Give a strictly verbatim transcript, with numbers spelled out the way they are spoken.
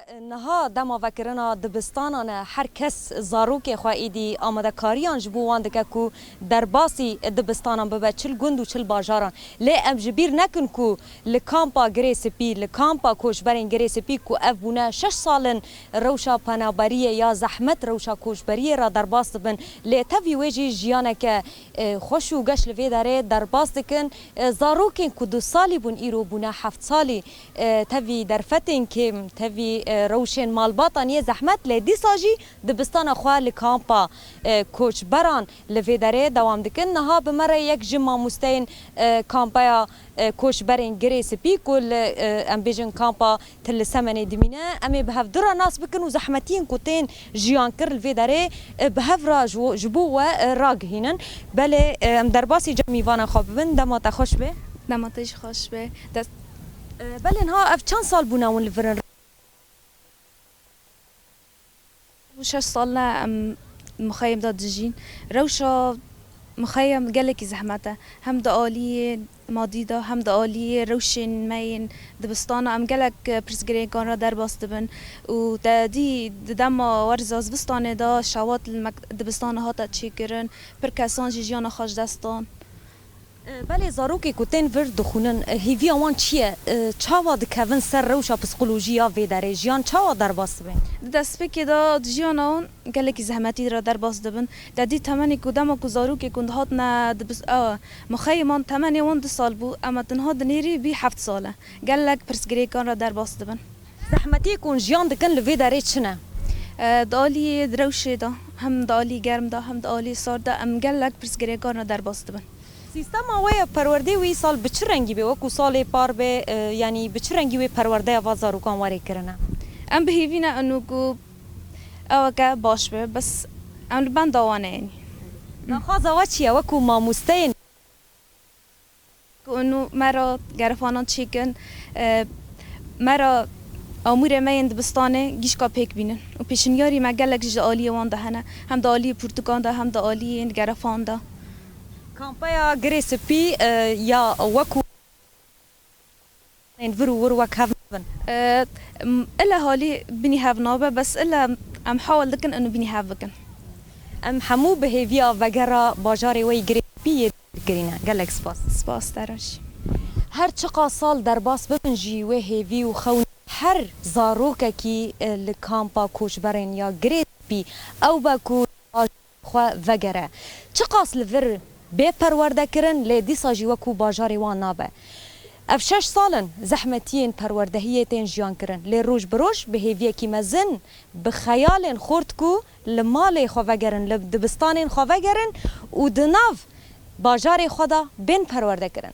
Niha dema vekirina dibistanan e, her kes zarokê xwe êdî amadekariyan ji bo wan dike ku derbasî dibistanan bibe, çi li gund û çi li bajaran. Lê em ji bîr nekin ku li kampa Girê Spî, li kampa koçberên Girê Spî ku ev bûne şeş sal in rewşa penaberiyê ya zehmet, rewşa koçberiyê re derbas dibin. Lê tevî wê jî jiyaneke, e, xweş û geş li vê derê derbas dikin. E, zarokên ku du salî bûn, îro bûne heft salî. E, tevî derfetên kêm, tevî, e, rewşên malbatan yê zehmet, lê dîsa jî dibistana xwe li kampa, e, koçberan li vê derê dewam dikin. Niha bi me re yek ji mamosteyên, e, kampaya, e, koçberên Girê Spî ku li, e, em bêjin kampa Til li Semenê dimîne. Em ê bi hev du re nas bikin û zehmetiyên ku tên jiyan kir li vê derê, e, bi hev re ji, ji bo we, e, ragihînin. Belê, e, em derbasî cem mîvana xwe bibin. Dema te xweş be. Dema te jî xweş be. Dest E, belê niha ev çend sal bûne hûn li vir in? Bû şeş sal ne em mixeyê de dijîn. Rewşa mixeyê gelekî zehmet e. Hem di aliyê madî de, hem di aliyê rewşên me yên dibistana em gelek pirsgirêkan re derbas dibin. Û te dî di dema werza zivistanê de şewat li mek-, dibistana hate çêkirin. Pir kesan jî jiyana xwe ji dest dan. E, belê zarokê ku tên vir dixwînin, e, hêviya wan çi ye? E, çawa dikevin ser rewşa psîkolojî ya vê derê? Jiyan çawa derbas dibe? Di destpêkê de di jiyana wan gelekî zehmetî re derbas dibin. Te dî temenê ku dema ku zarokê ku dihatine dibis-, a, mixeyê wan temenê wan du sal bû, ema tenha dinêrî bî heft sal e. Gelek pirsgirêkan re derbas dibin. Zehmetiyê ku hûn jiyan dikin li vê derê çi ne? E, di aliyê rewşê de, hem di alî germ de, hem di alî sar de em gelek pirsgirêkan re derbas dibin. Sîstema we ya perwerdê wî sal bi çi rengî bê? Wekû salê par be, e, yanî bi çi rengî wê perwerdeya va zarokan werê kirine? Em bi hêvî ne û ku eweke baş be, bes em li benda wan ne yanî. Daxwaza we çi ye wekû mamosteyên? Ku û me re gerefanan çêkin, e, me re amûrê me yên dibistanê gişka pêk bînin. Û pêşinyarî me gelek ji aliyê wan de hene. Hem di aliyê pirtûkan de, hem di aliyên gerefan de. Kampaya Girê Spî, e, ya wekû ên vir û wir wek hev nabin. E, m-, ile halî binî hev nabe, bes ile em hawil dikin û binî hev bikin. Em hemû bi hêviya vegera bajarê we yî Girê Spî yê kirîne. Gelek spas. Spas te re jî. Her çiqas sal derbas bibin jî wê hêvî û xewn her zarokekî, e, li kampa koçberên ya Girê Spî ew be ku xwe vegere. Çiqas li vir bê perwerdekirin, lê dîsa jî wekû bajarê wan nabe. Ev şeş sal in zehmetiyên perwerdehiyê tên jiyan kirin, lê roj bi roj bi hêviyekî mezin, bi xeyalên xurt ku li malê xwe vegerin, li dibistanên xwe vegerin û di nav bajarê xwe de bên perwerdekirin.